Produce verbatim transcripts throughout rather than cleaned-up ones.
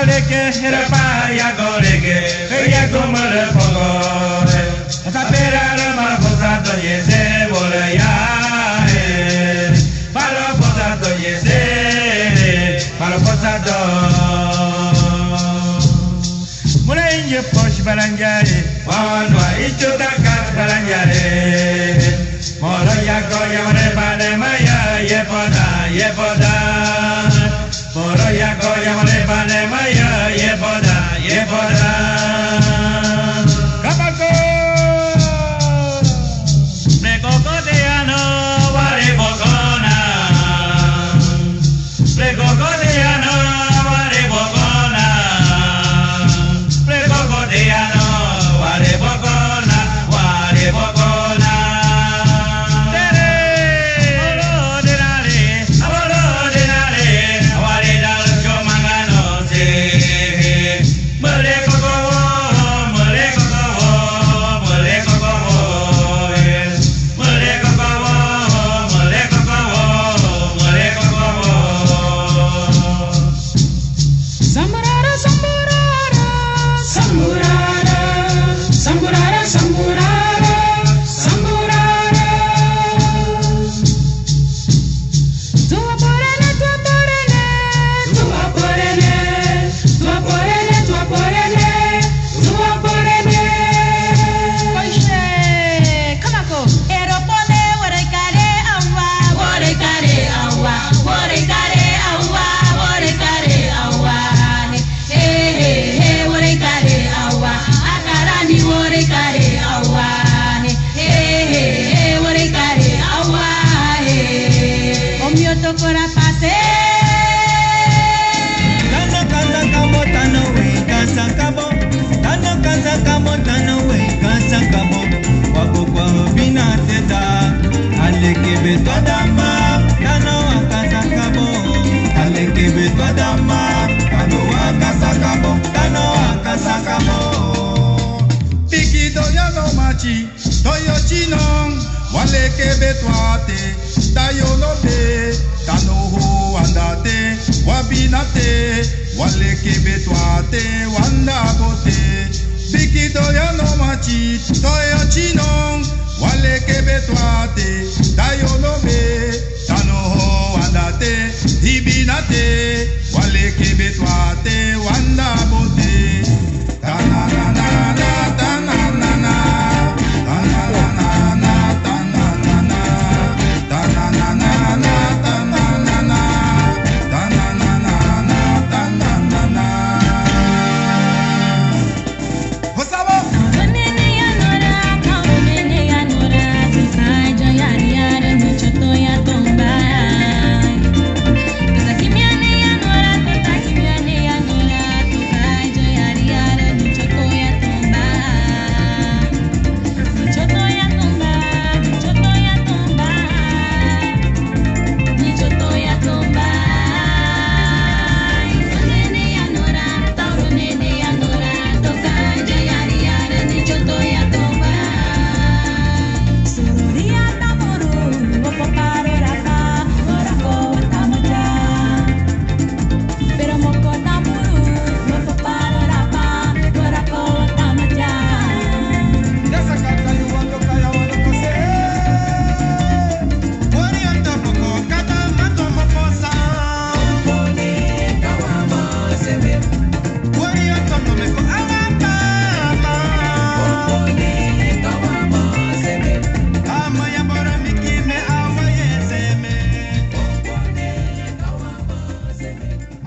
Leke, rapa, yago, leke, yago, mole, pogo, eh. Esa pera, rama, fosa, to, yese, wole, ya, eh. Palo, fosa, to, yese, palo, fosa, to. Mole, inje, posh, balanjare. Wawan, wa, ichu, kaka, balanjare. Moro, yago, yamare, bale, maya, ye, poda, ye, poda. Moro yako yamale bale maya ye boda ye boda. Kabako. Mle koko te ano wale bokona. Mle koko te ano wale bokona. Mle koko te ano wale bokona. Wale bokona. Tere. Olo de dale. Samburara, samburara, samburara, samburara, samburara, samburara. Tua porene, tua porene, tua porene, tua porene, tua porene, tua porene. Oxê, come on, go. Ero pone, wore kare awa, wore kare awa, wore kare awa, wore kare awa. He, he, he, wore kare awa. Akarani wore kare awa. He, he, he, he, wore kare awa. He. Omio tokora pase. Tano kansa kabo, tano we kansa kabo. Tano kansa kabo, tano we kansa kabo. Wabo kwa bina teta. Aleke beto adama, tano akasa kabo. Aleke beto adama, tano akasa kabo, tano akasa kabo. Bigi doya no machi, doyo chinon, waleke beto ate, dayo no be, tano ho andate, wabinate, waleke beto ate, wanda bote. Bigi doya no machi, doyo chinon, waleke beto ate, dayo no be, tano ho andate, hibinate, waleke beto ate, wanda bote. Tananana, tananana, tananana, tananana.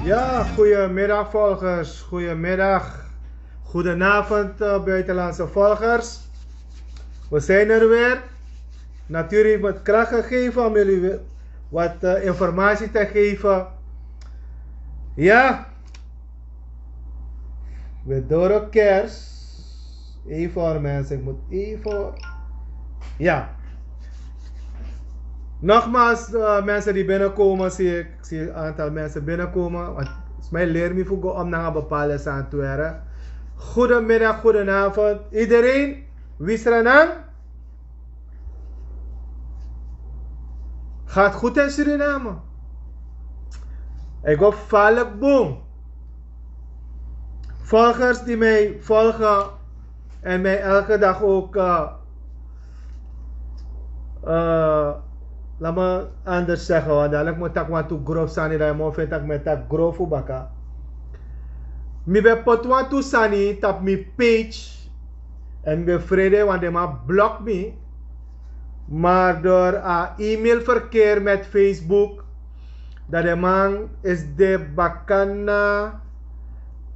Ja, goedemiddag volgers, goedemiddag, goedenavond, eh, buitenlandse volgers. We zijn er weer. Natuur heeft me kracht gegeven om jullie weer wat, eh, informatie te geven. Ja, we door kerst. Even hoor, mensen, ik moet even. Ja. Nogmaals, eh, mensen die binnenkomen, zie ik, ik zie een aantal mensen binnenkomen. Want mij leert me voor om naar een bepaalde zaak te werken. Goedemiddag, goedenavond. Iedereen, wie is er aan? Gaat goed in Suriname? Ik hoop valk boom. Volgers die mij volgen en mij elke dag ook, eh, eh, laat me anders zeggen, want dadelijk moet ik want to grof sani, dan moet ik tak met tak grof baka. Mi ben pot want to sani tap mi page en mi ben vrede want de man blok mi. Maar door a e-mailverkeer met Facebook, dat de man is de bakana.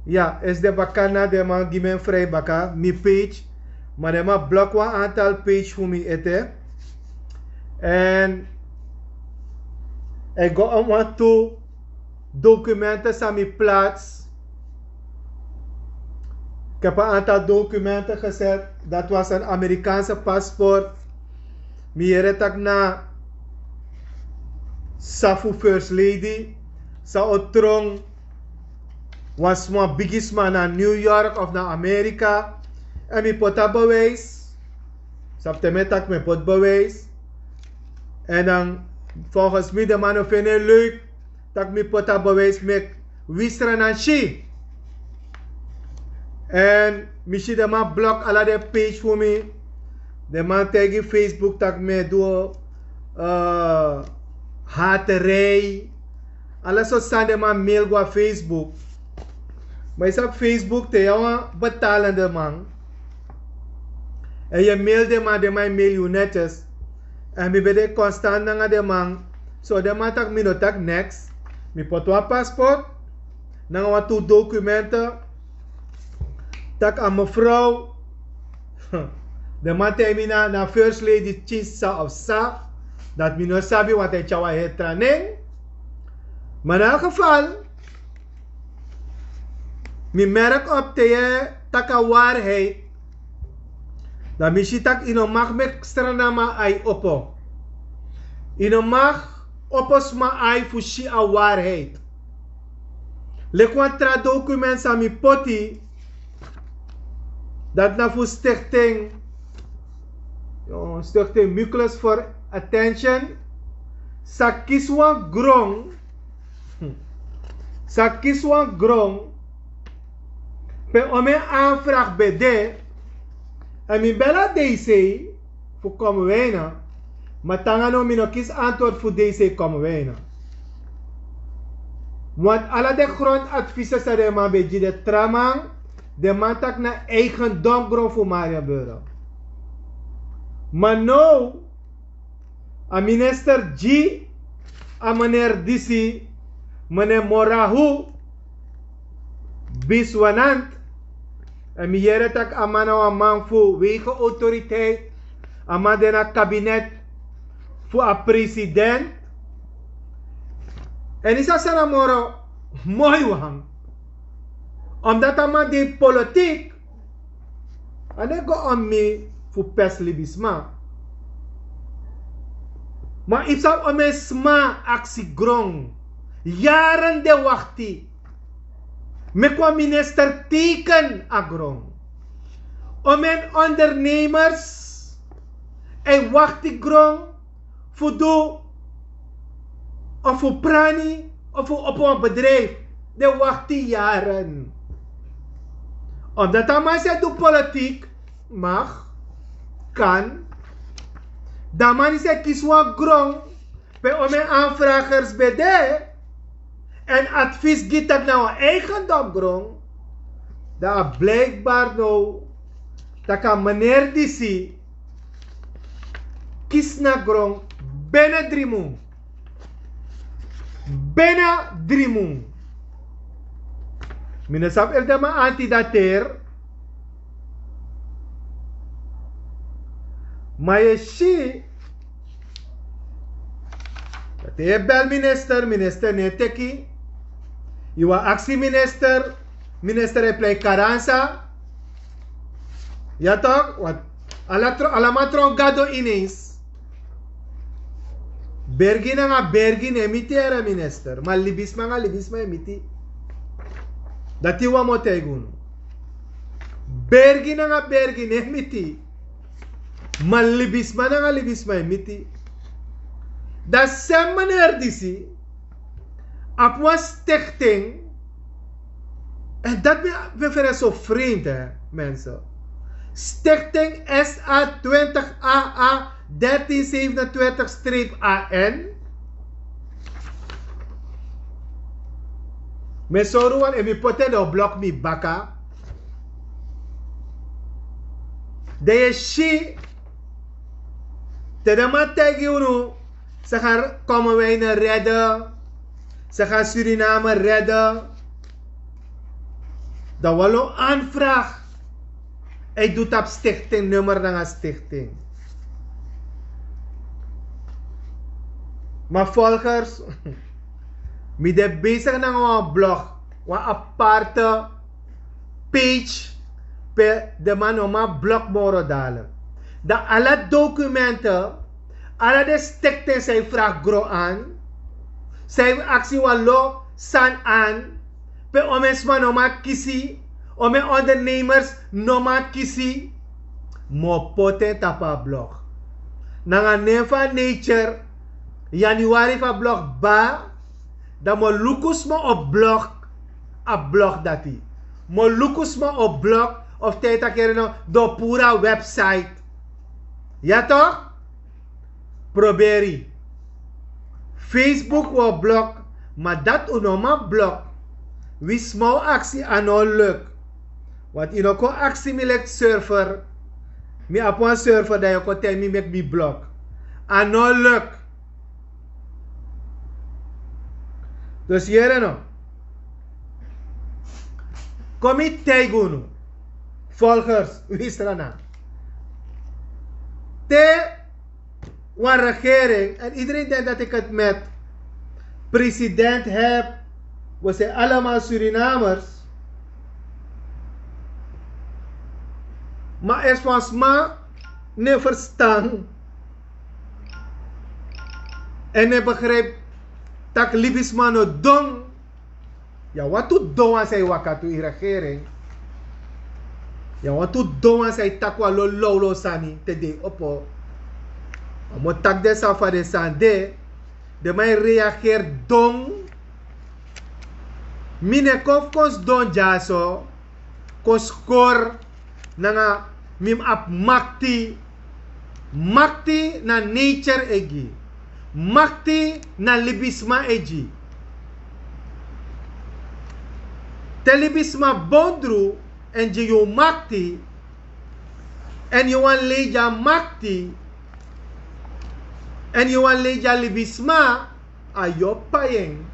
Ja, is de bakana, de man gi men vrij baka mi page. Maar de man blok wan aantal page voor mi ete. En ik go om wat toe documenten san mi plaats. Ik heb een aantal documenten gezet. Dat was een Amerikaanse paspoort. Mi yere tak na safu first lady. Sa o trong wan sma bigisma na New York of na Amerika. En mi pota bewijs. Sapte me tak me pot bewijs. En dan volgens mi de man o fene leuk tak mi pota bewijs mek wisra nan si. En mi si de man blok ala de page voor mi. De man tegen Facebook tak me do, eh, haterij. Ala so san de man mail go a Facebook. Maar is op Facebook te jou een betalende man. En je mail de man, de man mail you netjes. En mi ben de constant nanga de man. So de man tak mi no tak niks. Mi pot wan paspoort. Nanga wan tu documenten. Tak a mevrouw. De man tei mi na, na first lady chisa of sa. Dat mi no sabi want hij tjawa het traning. Maar in elk geval. Mi merk op te je taka waarheid. Dan mi si tak ino mag mek stranama ai opo. Ino mag opo sma ai fu si a waarheid. Leki wan tra document san mi poti. Dat na fu stichting, stichting mucles for attention. Sa kisi wan grong. Sa kisi wan grong. Pe omen aanvraag ben de. En mi bela deisei fu kom wijnen. Maar tanga no mi no kisi antwoord fu deisei kom wijnen. Want ala de grondadviezen san de man ben gi de traman, de man tak na eigendom grond fu Marienburg. Maar no, a minister gi a meneer disi, meneer Morahu Biswanant. En mi yere tak a man na wan man fu wegen autoriteit. A man de na kabinet fu a president. En is a sana moro moi wan. Omdat a man de politiek. A no e go on mi fu pes libisma. Ma yu sabi omen sma aksi grong. Yaren de wakti. Meki wan minister teken a grong. Omen ondernemers e wakti grong fu du of fu prani of fu opo wan bedrijf. Den wakti yaren. Omdat a man se du politiek mag, kan. Dan man se kisi wan grong pe omen aanvragers ben de. En advies gi tak na wan eigendom grong. Dan a blijkbaar no tak a meneer disi kisi na grong binnen drie mun. Binnen drie mun. Mi no sabi efu den man antidateer. Ma yu e si, dati yu e bel minister, minister no e teki. Yu wani aksi minister, minister e plei karansa. Ya tok, want ala man tron gado inens. Bergi nanga bergi no e miti, here minister, ma libisma nanga libisma e miti. Dati wan mo taigi unu. Bergi nanga bergi no e miti. Ma libisma nanga libisma e miti. Dan sen meneer disi abi wan stichting. En dat ben ben fere so vreemd, hè, mensen. Stichting S A twintig A A dertien zevenentwintig streep A N. Mi sori wan, efu mi poti en dan blok mi baka. Dan yu e si, te den man taigi unu, ze gaan Commewijne redden, ze gaan Suriname redden. Dan wan lo aanvraag. Hij doet op stichting nummer nanga stichting. Maar volgers, mi de bezig nanga wan blog, wan aparte page, pe de man no man blok moro dalen. Dan ala documenten, ala de stichting san yu vraag gro aan, san yu aksi wan lo san aan, pe omensma no man kisi, omen ondernemers no man kisi, mi o poti en tapu a blog. Nanga nen fu a nature, januari fu a blog ba, dan mi o luku sma op blog, a blog dati. Mi o luku sma op blog, of te yu taki ere no, dan puru a website. Ya toch? Proberi. Facebook wi o blok, ma dati un no man blok. Wi sma o aksi, a no luk. Want yu no kon aksi mi leki server. Mi abi wan server, dan yu o kon taigi mi meki mi blok. A no luk. Dus yere no. Kon mi taigi unu. Volgers, wi srana. Te wan regering, en iedereen denkt dat ik het met president heb, we zijn allemaal Surinamers. Maar er is van sma ne verstaan en ne begrijpt dat libisma no don. Ya wantu don wan san yu waka tu yu regering. Ya wantu don wan san yu taki wan lo lowlow sani te den opo. A mo taki den sani fa den sani de. Den man e reageri don. Mi ne kon fu kon sidon dyaso kon skori nanga mi mus abi makti. Makti na nature e gi. Makti na libisma e gi. Te libisma bondru en gi yu makti, en yu wan lei gi a makti, en yu wan lei gi a libisma, a yu o pai en.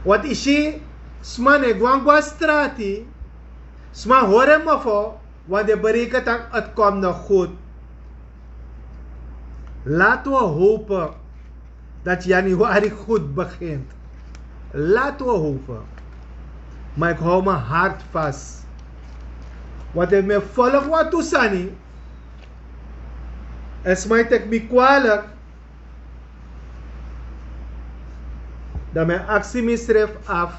Want yu si, sma no e gwan go na strati. Sma hori en mofo, want den bereken tak' het komt nog goed. Laten we hopen dat januari goed begint. Laten we hopen. Maar ik hou mijn hart vast. Want efu mi e folg wantu sani, èn sma e teki mi kwalik, dan mi e aksi misrefi afu.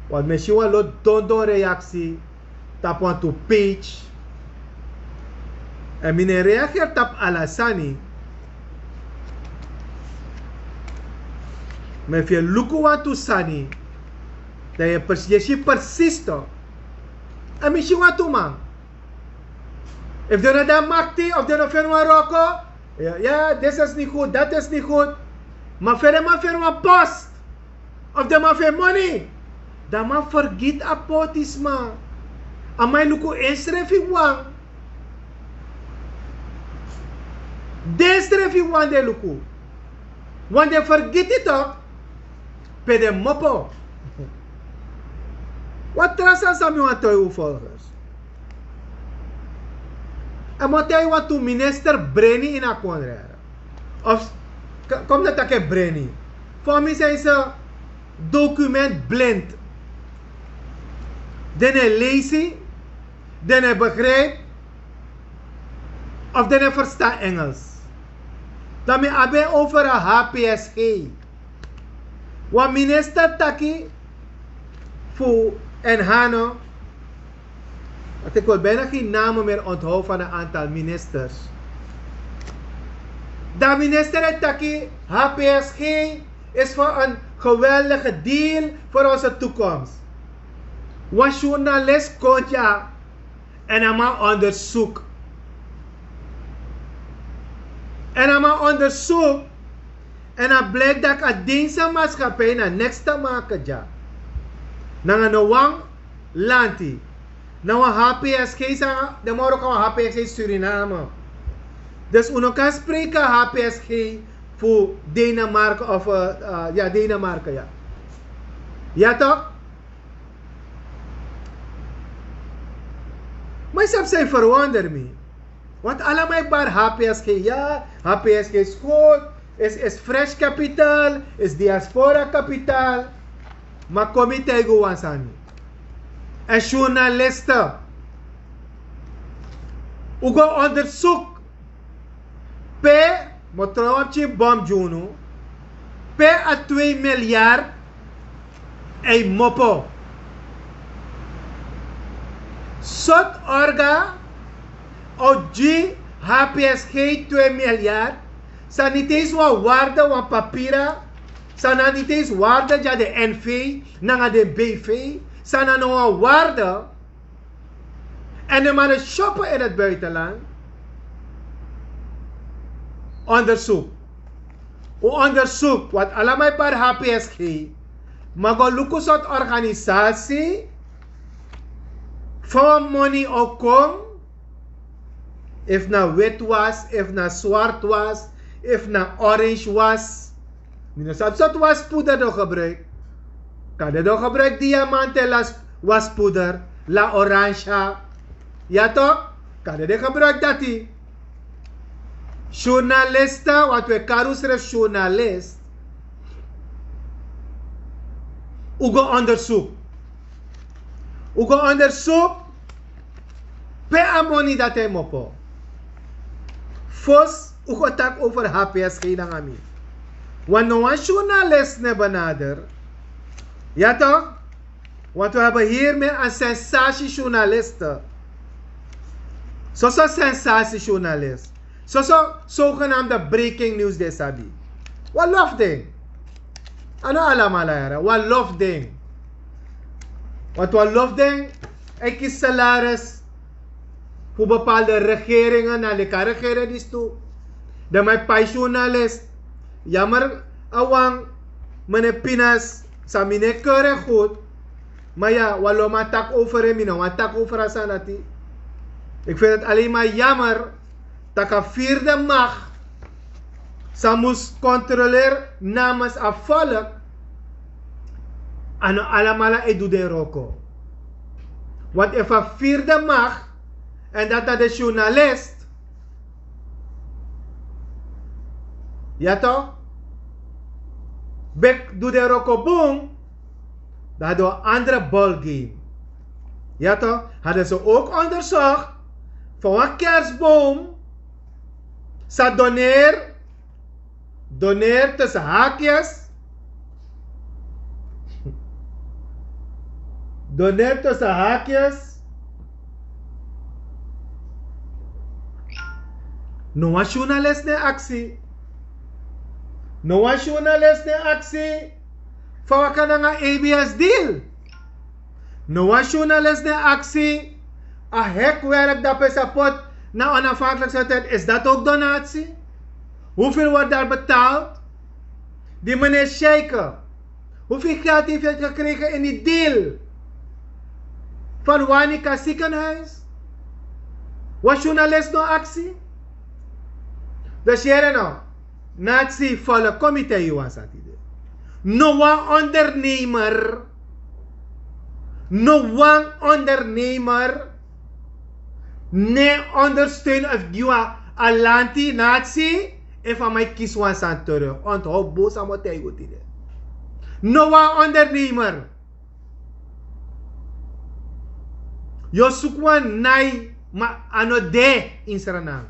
Want mi e si wan lo dondon reaksi tapu wantu page. Èn mi no e reageri tapu ala sani. Ma efu yu e luku wantu sani, dan yu e pers- yu e si persiste. Èn mi si wantu man, efu den no de na makti of den no feni wan wroko, ya, ya, disi is niet goed, dat is niet goed. Ma fa den man feni wan post, of den man feni moni, dan man fergiti a pôtisma. A man e luku ensrefi wan. Densrefi wan den e luku. Wan den fergiti tok' pe den mopo. Wan tra sani san mi wani taigi un volgers. A mi o taigi wantu minister breni ini a kondre. Of, k- kom na taki breni. Fa mi san yu sa dokument blind. Den no e leisi, den no e begrijpi, of den no e ferstan Engels. Dan mi abi en over a H P S G. Wan minister taki fu en hano. Want ik wil bijna geen namen meer onthouden van een aantal ministers. Dan minister e taki H P S G is voor een geweldige deal voor onze toekomst. Wan journalist kon dya en a man onderzoek. En a man onderzoek en a blijk dat a dienst a maatschappij na niks te maken dya. Nanga no wan lanti. Na wan H P S G san de moro kan wan H P S G Suriname. Dus unu kan spreken H P S G voor Denemarken of uh, uh, ja Denemarken ja. Ja toch? Maar je hebt zijn verwonder mee. Want allemaal bar H P S G ja, H P S G school, is, is fresh capital, is diaspora capital. Maar kom je tegen wan sani. En journalisten. U go onderzoek. Pe, mo tron wan pikin bom gi unu. Pe a twee miljard e mopo. Sot orga o gi H P S G twee miljard. San niti eens wan waarde wan papira. San na niti eens waarde dya de N V nanga de B V. San na no wan waarde. En de man e shoppen in het buitenland. Onderzoek. Un onderzoek wat allemaal bar H P S G. Maar go luku sot organisatie. Van money o kom. If na wit was, if na zwart was, if na orange was. Mi no sabi sot waspoeder den gebruik. Kan den gebruik diamante las waspoeder, la orange. Ya toch? Kan den gebruik dati. Journalisten, want we karu sref journalist. U go onderzoek. U go onderzoek. Pe a moni dati e mopo. Fos u go taki over H P S G nanga mi. Want no wan journalist ne benader. Ya toch? Want we hebben hier met een sensatiejournalisten. Soso sensatiejournalist. Soso zogenaamde breaking news de sabi. Wat lof ding. Ano alamala yara. Wat lof ding. Want wat lof ding. Hij kiest salaris. Voor bepaalde regeringe na leki a regering disi tu. Dan mi pai journalist. Yammer a wan mene pinas san mi ne kere goed. Ma ya wan lo man taki over en mi no wan taki over a sani dati. Ik vind het alleen maar jammer taki a vierde macht san mus kontroleri namens a volk. A no alamala e du den wroko. Want efu a vierde macht en dati na de journalist. Ya toch? Bek du den wroko bun. Dan hadden we andere ballgame. Ya toch? Hadden ze ook onderzocht van wat kerstboom sa doneer doneer tussen haakjes. Doneer tussen haakjes. No wan journalist ne aksi. No wan journalist ne aksi. Fa waka nanga A B S deal. No wan journalist ne aksi. A hek werk dape sapot na onafhankelijk zet is dat ook donatie? Hoeveel wordt daar betaald? Die meneer Sheike, hoeveel geld heeft hij gekregen in die deal? Van Wanika ziekenhuis? Was journalist no actie? Dus hier en nou, natie volle comité Johan Satide. No wan ondernemer. No wan ondernemer ne ondersteun of gi wan a lanti natie. Efu a man e kisi wan sani terug, onthoud bun san mi o taigi unu tide. No wan ondernemer. Yu o suku wan nai, ma a no de ini Sranan.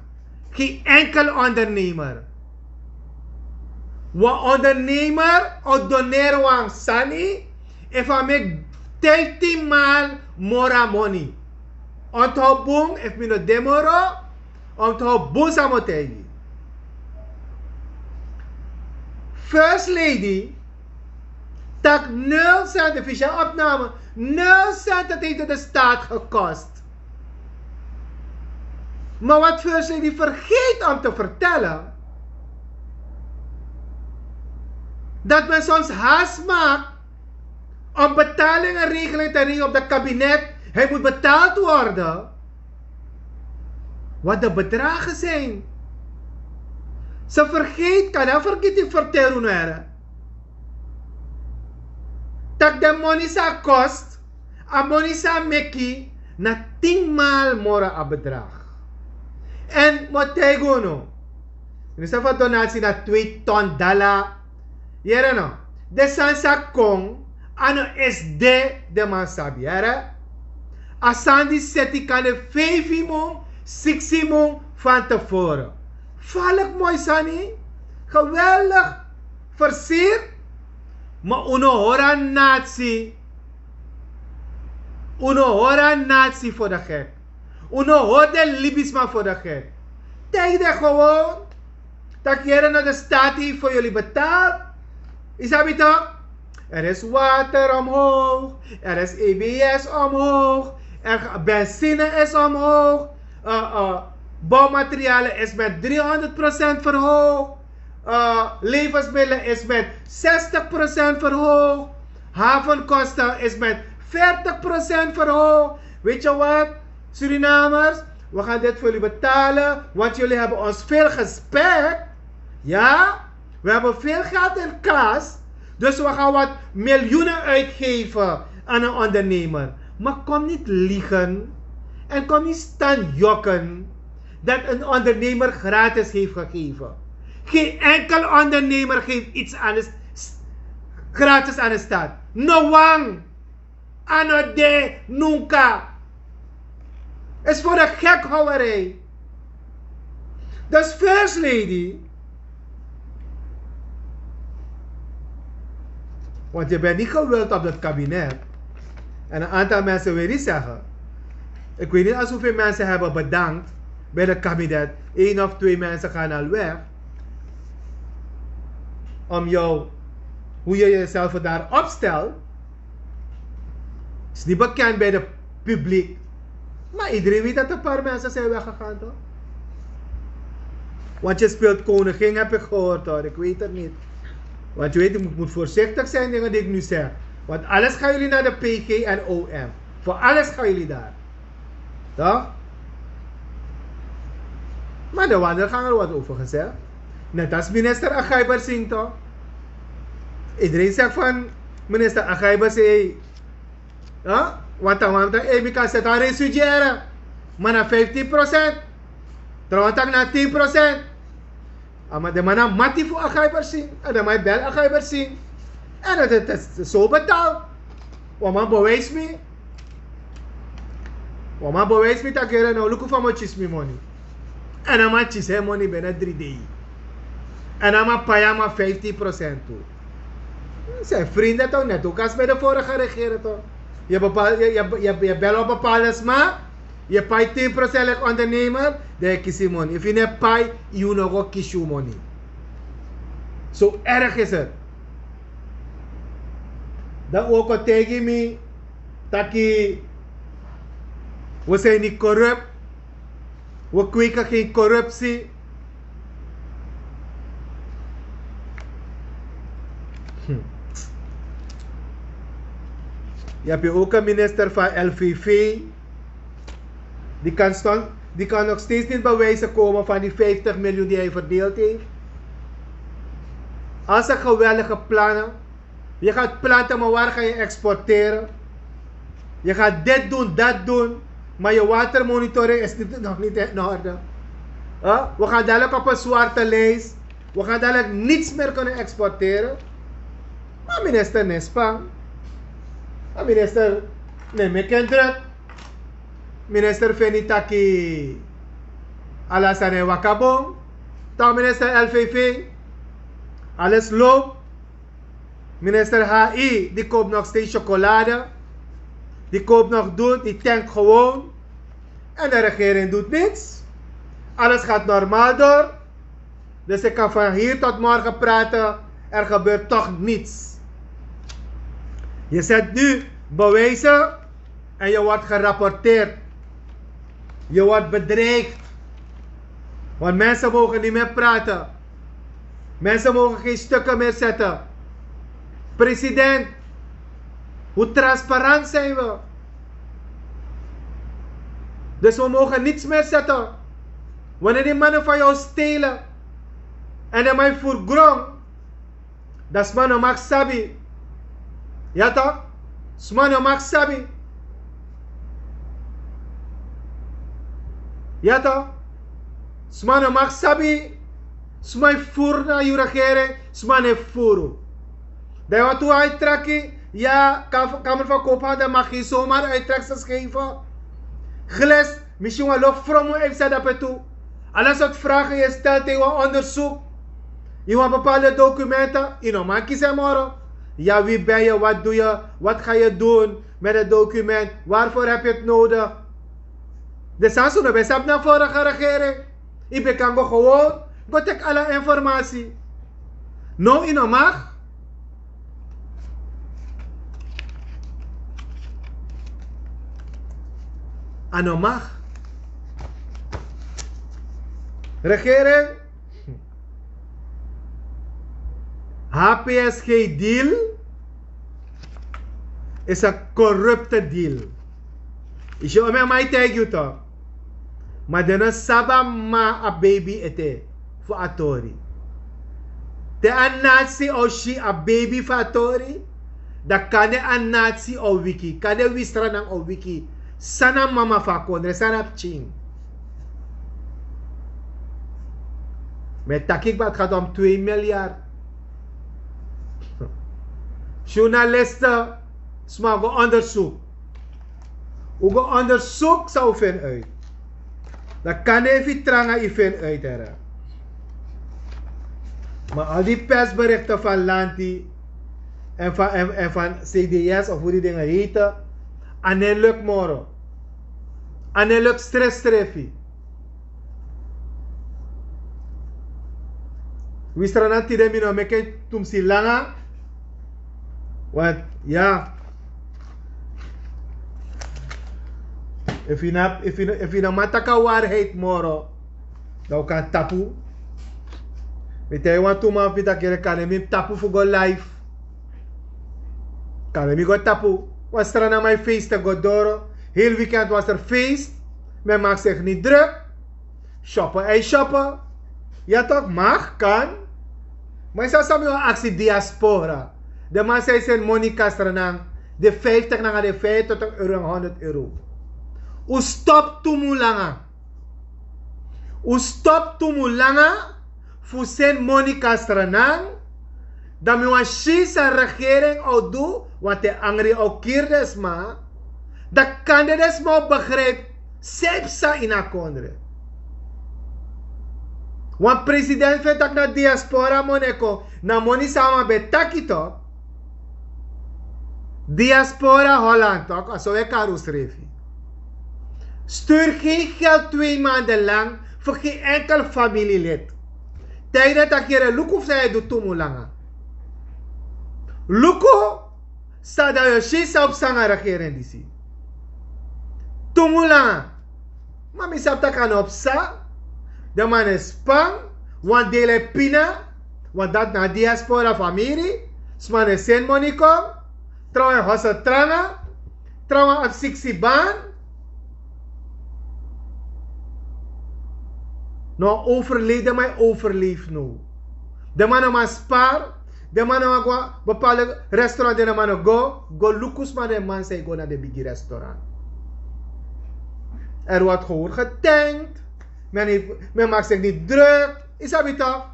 Geen enkel ondernemer. Wan ondernemer o doneri wan sani efu a meki dertien maal moro a moni. Onthoud bun, efu mi no de moro, onthoud bun san mi o taigi. First lady Tak nul cent, de fisha opname, nul cent, dat heeft het de staat gekost. Maar wat First Lady vergeet om te vertellen, dat men soms haast maakt om betalingen regeling te regelen op het kabinet. Hij moet betaald worden. Wat de bedragen zijn. Ze vergeet, kan hij vergeten vertellen, hè. Tak den moni san a kost, a moni san a meki, na tin maal moro a bedrag. En mi o taigi unu, mi sabi a donasi na twee ton dala. Yere no, den sani san kon, a no esi de, den man sabi, yere. A sani di seti kan de feifi mun, siksi mun van tevoren. Falek moi sani, geweldig versierd. Maar unu hori a natie, unu hori a natie voor de gek. Unu hori den libisma voor de gek. Taigi den gewoon, tak' yere no, de staat heeft voor jullie betaald. Yu sabi toch? Er is water omhoog, er is E B S omhoog, er, benzine is omhoog, eh, eh, bouwmaterialen is met driehonderd procent verhoogd, eh, levensmiddelen is met zestig procent verhoogd, havenkosten is met veertig procent verhoogd. Weet je wat, Surinamers? We gaan dit voor jullie betalen, want jullie hebben ons veel gespekt. Ja, we hebben veel geld in kas, dus we gaan wat miljoenen uitgeven aan een ondernemer. Maar kom niet liegen en kom niet staan jokken dat een ondernemer gratis heeft gegeven. Geen enkel ondernemer geeft iets aan de s-, gratis aan de staat. No one. A no de nunka. Is voor de gekhouwerij. Dus First Lady, want je bent niet gewild op het kabinet. En een aantal mensen wil niet zeggen. Ik weet niet als hoeveel mensen hebben bedankt bij het kabinet. Eén of twee mensen gaan al weg. Om jou, hoe je jezelf daar opstelt, is niet bekend bij het publiek. Maar iedereen weet dat een paar mensen zijn weggegaan, toch? Want je speelt koningin, heb ik gehoord, hoor. Ik weet het niet. Want je weet, ik moet, moet voorzichtig zijn, dingen die ik nu zeg. Want alles gaan jullie naar de P G en O M. Voor alles gaan jullie daar. Toch? Maar de wandelganger wordt overgezet. Net als minister Agaiber Singh, toch? Iedereen zegt van minister Agaiber Singh, hè? Want dan, want dan, eh, mi kan zet a resudiëren. Maar na vijftien procent. Trouwens, dan na tien procent. A man, den man na mati fu Agaiber Singh. En den man e bel Agaiber Singh. En het, het is zo betaald. Wan man bewijs mi. Wan man bewijs mi taki yere no, luku fa mi o kisi mi moni. En a man kisi en moni binnen drie dei. En a man pai a man vijftien procent tu. Zijn vrienden toch, net ook als bij de vorige regering toch. Je bepaal, je, je, je, je bel op bepaalde sma. Yu e pai tin procent leki ondernemer, dan yu e kisi moni. Efu yu no e pai, yu no go kisi yu moni. Zo erg is het. Dan un o kon taigi mi taki we zijn niet corrupt. We kweken geen corruptie. Hm. Yu abi ook een minister van L V V. Die kan, stond, die kan nog steeds niet bewijzen komen van die vijftig miljoen die hij verdeeld heeft. Als er geweldige plannen. Je gaat planten, maar waar ga je exporteren? Je gaat dit doen, dat doen, maar je watermonitoring is niet, nog niet in orde. Huh? We gaan dadelijk op een zwarte lijst. We gaan dadelijk niets meer kunnen exporteren. Maar minister Nespan, maar minister Nemekendruk, minister Feni taki, ala sani e waka bun. Dan minister L V V, alles loopt. Minister H I, die koopt nog steeds chocolade. Die koopt nog dit, die tankt gewoon. En de regering doet niets. Alles gaat normaal door. Dus ik kan van hier tot morgen praten. Er gebeurt toch niets. Je zet nu bewijzen en je wordt gerapporteerd. Je wordt bedreigd. Want mensen mogen niet meer praten. Mensen mogen geen stukken meer zetten. President, hoe transparant zijn we? Dus we mogen niets meer zetten. Wanneer die mannen van jou stelen en dan mij vergrond, dan sma no mag sabi. Ya toch? Sma no mag sabi. Ya toch? Sma no mag sabi. Sma e furu na yu regering. Sma no e furu. Dan yu wani tu uittrekken. Ya, kam- kamer van koophandel mag geen zomaar uittreksels geven. Gles, misschien wel ook vrouwen uit Zadape toe. Alles wat vragen je stelt tegen een onderzoek. Je want bepaalde documenten, je no man kiezen moro. Ja, wie ben je, wat doe je, wat ga je doen met het document, waarvoor heb je het nodig? De Sansu no ben sabi na vorige regering. Je ben kan go gewoon, go tek alle informatie. No, je no mag. A no mag. Regering, H P S G deal is een corrupte deal. Yu si, o mi e man e taigi yu toch. Ma den no sabi a mama, a baby ete fu a tori. Te a nasi o si a baby fu a tori, dan kande a nasi o wiki, kande wi Sranan o wiki. San na mama fu a kondre, san na pikin? Mi e taki kba, het gaat om twee miljard. Journalisten, sma go onderzoek. Un go onderzoek, san un feni uit. Dan kande efu yu tranga yu feni uit, here. Maar al die persberichten van Lanti en van, en, en van C D S of hoe die dingen heten, a no e luk moro. A no e luk srefsrefi. Wi Sranan, tide mi no meki tumsi langa. Want ya, efu yu no, efu yu no, efu yu no man taki a waarheid moro, dan un kan tapu. Mi taigi wantu man fu mi taki, here, kande mi tapu fu go live. Kande mi go tapu. Wan Sranan man e feest go doro. Heel weekend was er feest. Men maakt zich niet druk. Shoppen, hij shoppen. Ya toch, mag, kan. Maar yu sabi san mi wani aksi diaspora. Den man san e seni moni kon na Sranan, den vijftig nanga den vijfentwintig euro nanga honderd euro. Un stop tu mun langa. Un stop tu mun langa fu seni moni kon na Sranan. Dan mi wani si san regering o du, want te angri o kiri den sma. Dan kande den sma o begrijpi san e psa ini a kondre. Wan president fu e taki na diaspora moni e kon, na moni san a man ben taki toch. Diaspora Holland toch, a so un e kari unsrefi. Stuur geen geld twee maanden lang voor geen enkel familielid. Taigi den taki, here, luku san yu e du tu mun langa. Luku san, dan yu o si san o psa nanga regering disi. Tu mun langa. Ma mi sabi taki a no psa. Den man e span, wan deel e pina, want dati na diaspora famiri. Sma no e seni moni kon. Trawan e hosel tranga. Trawan abi siksi baan. No overleef, den man e overleef now. Den man no man spar. Den man no man go na bepaalde restaurant, den no man no go. Go luku sma, den man san e go na den bigi restaurant. Er wordt gewoon getankt. Men heeft, men maakt zich niet druk. Yu sabi toch?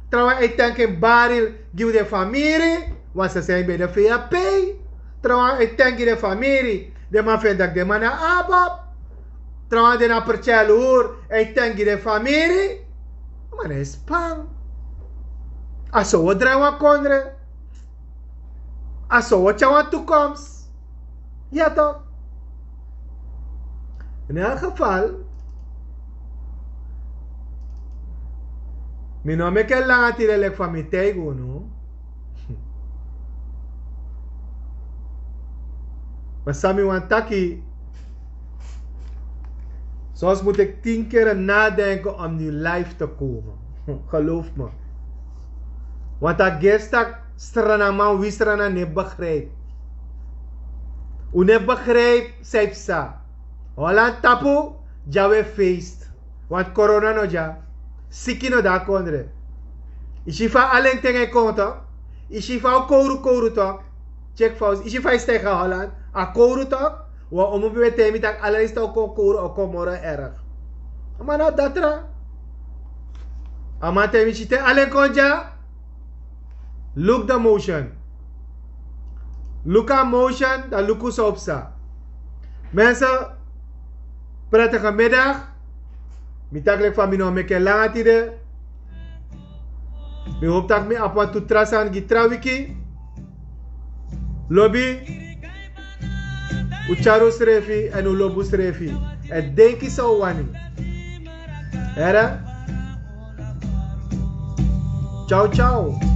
Trawan e tank en baril gi den famiri, want ze zijn bij de V A P. Trawan e tank gi den famiri, den man feni taki den man na ABOP. Trawan den na Pertjel Hoer, e tank gi den famiri. Man e span. A so un o drai wan kondre. A so un o tyari wan toekomst. Ya toch? In elk geval, mi no meki en langa tide, leki fa mi taigi unu. Maar sami wan taki, soms moet ik tien keren nadenken om nu live te komen. Geloof me. Want a gestak stranaman wi strana ne begrijp. Un ne begrijp, saipsa. Holland tapu, dyawe feest. Want corona no dya. Siki no da kondre. Isi fa alen tengen konto. Isi fa o kouru kouru to. Check fa isi fa isi tega Holland. A kouru to. Wa omu bi we temi tak ala isi to kon kouru o kon moro erg. Ama na datra. Ama temi si te alen kon dya. Look the motion. Luku a motion, dan luku so opsa. Mensen, prettige middag. Mi taklik fa mi no meke langa tide. Mi hoop tak mi abi wan tu tra sani gi tra wiki. Lobi. Un tyari un srefi en un lobi un srefi. En denki san un wani. Here. Ciao ciao.